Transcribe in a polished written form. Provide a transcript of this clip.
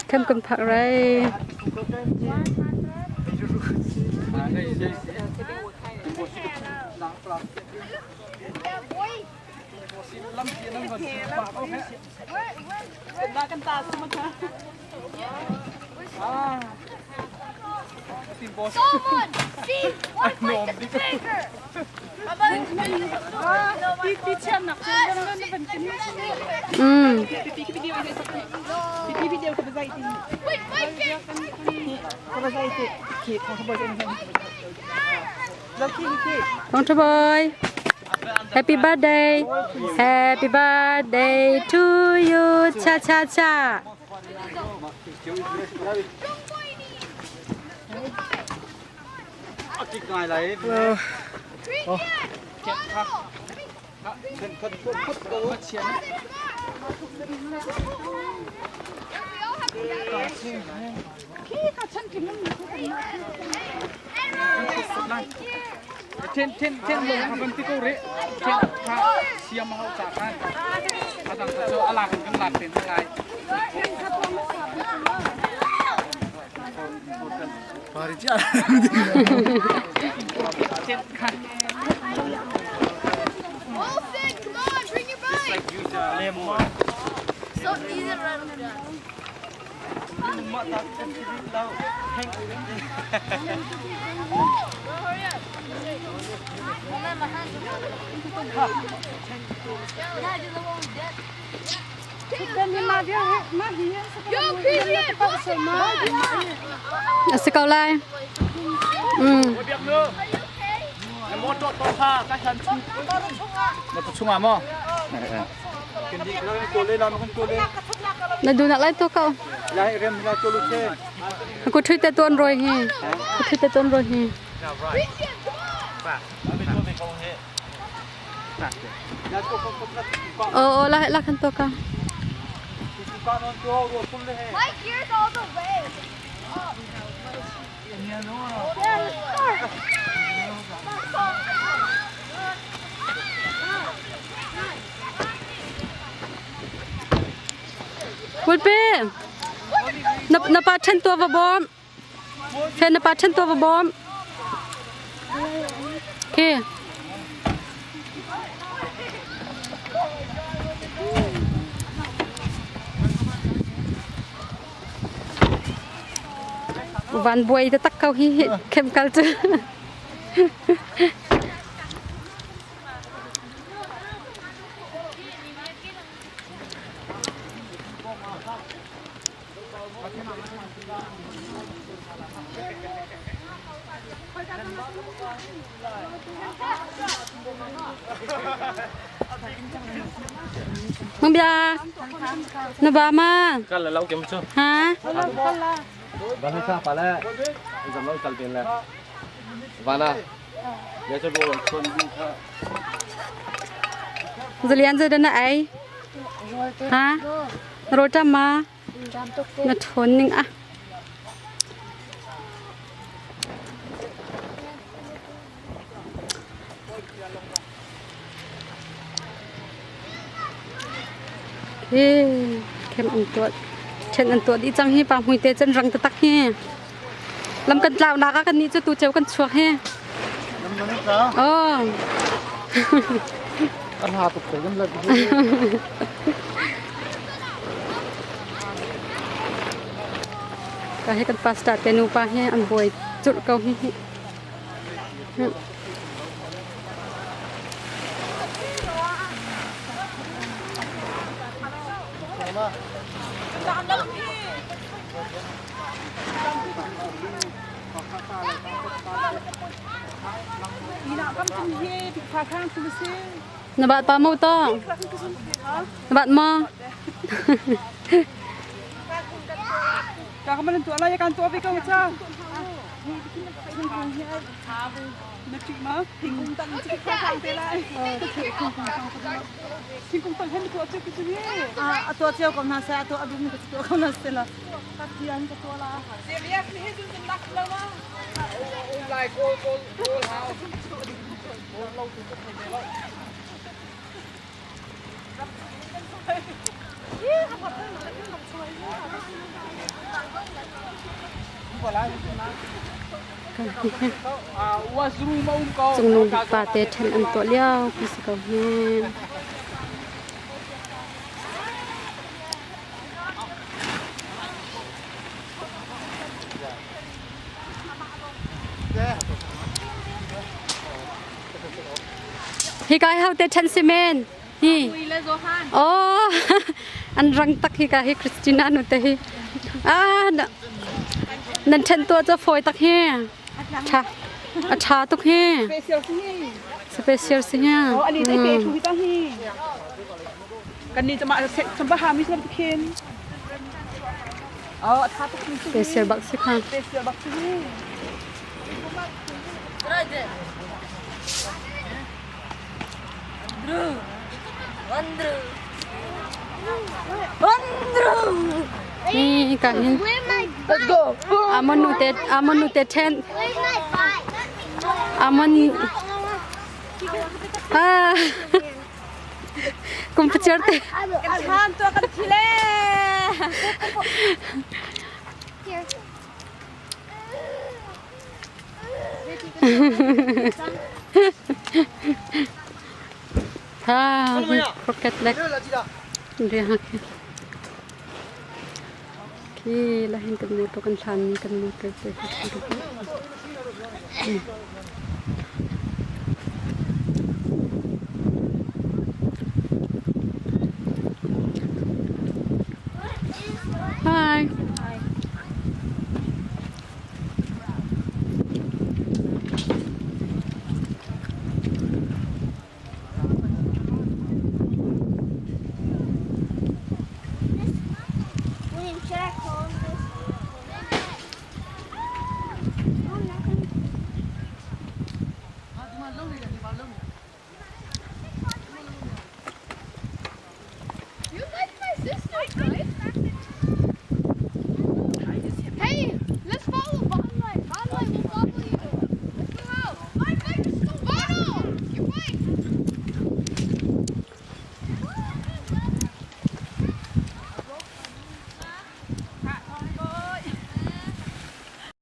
Kem kan phak rai. Someone see one fight the finger. Wait, wait, Thong Tha Boy. Happy birthday. Happy birthday to you. Cha cha cha. Then then then lung kha ban ti ko rih. Then kha siam hau ca khan. Adang kha cu a lak in kan lak te hna lai. Then khan. Wilson, come on, bring your bike. So easy to run with that. Hurry up. Man, my hands are Yeah, do the one with that. Yo, Christian, Wilson, A si ko lai. Mm. Chungah maw? Na du nak lai to ko. Ku thui te tuan roi hi. Ku thui te tuan roi hi. Oh, oh, la la kan to ka. My gear's all the way. Kulpi. Na na pa then tua va bom. Then na pa then tua va bom. Okay. Van buai te tak ko hi chemical cu. Mang bia na ba ma Kal la lau kem chu. ha Ba sa pa la. Zam lo kal pen la. Vana. Ya cha bo chon bi kha. Zalian zai na ai ha rota ma na thon ning a Hi kem an tuat chen an tuat i cang hi pa hmui te chan rang taktak hi lam kan tlau nak ah kan nih cu tu ceu kan chuak hi oh Ka hi kan pastor te nupa hi an buai curh ko hi. Na bat pa mo to? Na bat mo? Ka ka man tu ala ya kan tu api ka cha. Na chi ma thingkung tang chi kha khang te lai. Thingkung tang hen tu achu ku chu ni. A to cheu ko na se a to adum ko to ko na se la. Ka thian ka to la. Cungnung bik pa te ṭhen an tuah lio pi si ko hi. Hi kai hau te ṭhen si men. Hi. Oh, an rang tak hi ka hi Christina nu te hi. Ah, nan ṭhen tuah cu fawi tak hi. Ṭha. A ṭha tuk hi. Special si hi. Oh, ani te pe thu hi ta hi. Kan ni chama chamba ha mi sam khin. Oh, a tha tuk mi Special bak si kha. Special bak si hi. Hi ka hin. Let's go. Amon nu te Amon nu te ṭhen. Where's my bike? Amon ah kum pacer te. Kan tuah kan thi le. Here. Tha croquet lek. Ria ha khi. Khi la hin kan motor kan hlan mi kan motor te.